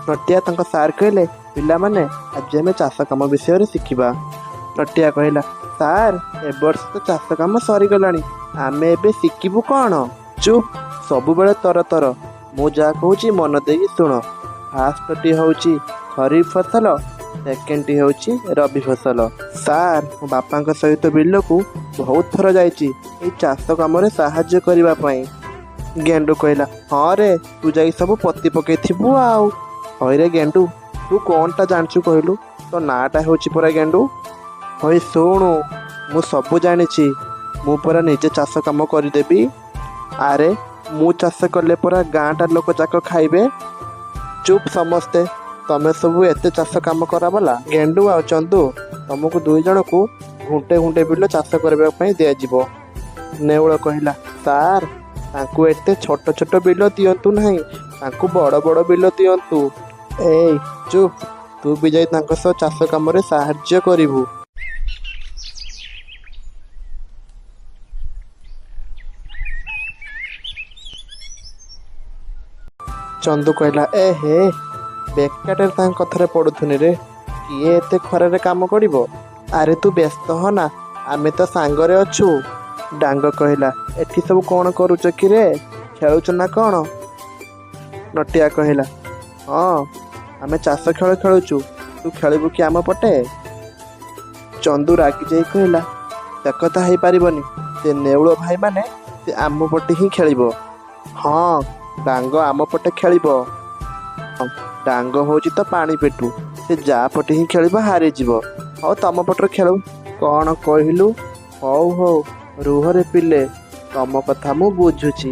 ନଟିଆ ତାଙ୍କ ସାର୍ କହିଲେ, ପିଲାମାନେ, ଆଜି ଆମେ ଚାଷ କାମ ବିଷୟରେ ଶିଖିବା। ନଟିଆ କହିଲା, ସାର୍, ଏ ବର୍ଷ ତ ଚାଷ କାମ ସରିଗଲାଣି, ଆମେ ଏବେ ଶିଖିବୁ କ'ଣ? ଚୁପ୍, ସବୁବେଳେ ତର ତର। ମୁଁ ଯାହା କହୁଛି ମନ ଦେଇକି ଶୁଣ। ଫାଷ୍ଟଟି ହେଉଛି ଖରିଫ ଫସଲ, ସେକେଣ୍ଡଟି ହେଉଛି ରବି ଫସଲ। ସାର୍, ମୋ ବାପାଙ୍କ ସହିତ ବିଲକୁ ବହୁତ ଥର ଯାଇଛି ଏଇ ଚାଷ କାମରେ ସାହାଯ୍ୟ କରିବା ପାଇଁ। ଗେଣ୍ଡୁ କହିଲା, ହଁ ରେ, ତୁ ଯାଇ ସବୁ ପୋତି ପକେଇଥିବୁ ଆଉ। ହଇରେ ଗେଣ୍ଡୁ, ତୁ କ'ଣଟା ଜାଣିଛୁ କହିଲୁ? ତୋ ନାଁଟା ହେଉଛି ପରା ଗେଣ୍ଡୁ। ହଇ ଶୁଣୁ, ମୁଁ ସବୁ ଜାଣିଛି। ମୁଁ ପରା ନିଜେ ଚାଷ କାମ କରିଦେବି। ଆରେ, ମୁଁ ଚାଷ କଲେ ପରା ଗାଁଟା ଲୋକ ଯାକ ଖାଇବେ। ଚୁପ୍ ସମସ୍ତେ, ତମେ ସବୁ ଏତେ ଚାଷ କାମ କରାବଲା। ଗେଣ୍ଡୁ ଆଉ ଚନ୍ଦୁ, ତମକୁ ଦୁଇ ଜଣକୁ ଘୁଣ୍ଟେ ଘୁଣ୍ଟେ ବିଲ ଚାଷ କରିବା ପାଇଁ ଦିଆଯିବ। ନେଉଳ କହିଲା, ସାର୍, ତାଙ୍କୁ ଏତେ ଛୋଟ ଛୋଟ ବିଲ ଦିଅନ୍ତୁ ନାହିଁ, ତାଙ୍କୁ ବଡ଼ ବଡ଼ ବିଲ ଦିଅନ୍ତୁ। ଏଇ ଚୁପ୍, ତୁ ବି ଯାଇ ତାଙ୍କ ସହ ଚାଷ କାମରେ ସାହାଯ୍ୟ କରିବୁ। ଚନ୍ଦୁ କହିଲା, ଏ ହେ, ବେକାରଟାରେ ତାଙ୍କ କଥାରେ ପଡ଼ୁଥୁନି ରେ। କିଏ ଏତେ ଖରାରେ କାମ କରିବ? ଆରେ ତୁ ବ୍ୟସ୍ତ ହନା, ଆମେ ତ ସାଙ୍ଗରେ ଅଛୁ। ଡାଙ୍ଗ କହିଲା, ଏଠି ସବୁ କ'ଣ କରୁଛ କିରେ, ଖେଳୁଛ ନା କ'ଣ? ନଟିଆ କହିଲା, ହଁ, ଆମେ ଚାଷ ଖେଳ ଖେଳୁଛୁ, ତୁ ଖେଳିବୁ କି ଆମ ପଟେ? ଚନ୍ଦୁ ରାଗି ଯାଇ କହିଲା, ସେ କଥା ହେଇପାରିବନି, ସେ ନେଉଳ ଭାଇମାନେ, ସେ ଆମ ପଟେ ହିଁ ଖେଳିବ। ହଁ, ଡାଙ୍ଗ ଆମ ପଟେ ଖେଳିବ। ଡାଙ୍ଗ ହେଉଛି ତ ପାଣି ପେଟୁ, ସେ ଯାହା ପଟେ ହିଁ ଖେଳିବ ହାରିଯିବ। ହଉ, ତମ ପଟରେ ଖେଳୁ। କ'ଣ କହିଲୁ? ହଉ ହଉ, ରୁହରେ ପିଲେ, ତମ କଥା ମୁଁ ବୁଝୁଛି।